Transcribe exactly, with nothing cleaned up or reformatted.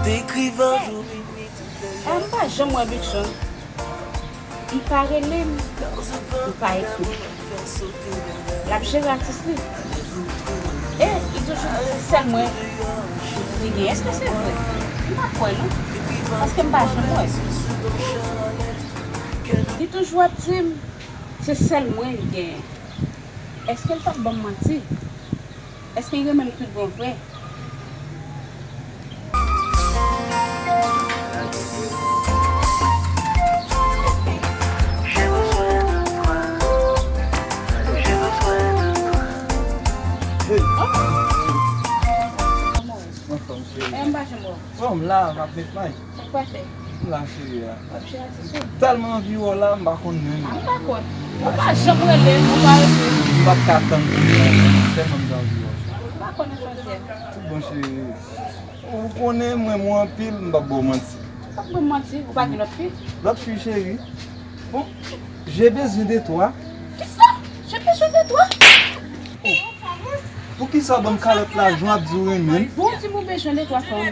Ekrivan jou vini. M pa janm wè Big Sean. Li pa rele m, li pa ekri m. L ap jere atis li. E li toujou di se sèl mwen li gen. Èske se vre? M pa kwè non. Paske m pa janm wè. Li toujou ap di m se sèl mwen li genyen. Èske l t ap ban m manti? Èske l renmen m tout bon vre? Hey! Anfòm, cheri. Fòm la, m ap met may. Sa k pase? M la, cheri a. M tèlman anvi wè w la, m pa konn menm. A, m pa konn. Ou pa janm rele m, ou pa rele m. M p ap ka tann pou mwen. Tèlman m t anvi wè w. M pa konn nan fwontyè. Tout bon, cheri. Ou konnen m renmen w anpil, m p ap ba w manti. Ou p ap ba m manti, ou pa gen lòt fi? Lòt fi, cheri. Bon, j'ai besoin de toi. Kisa? J'ai besoin de toi? Poukisa w ban m kalòt la, jan w ap di w renmen m? Bon, di m ou bezwen de twa fanm.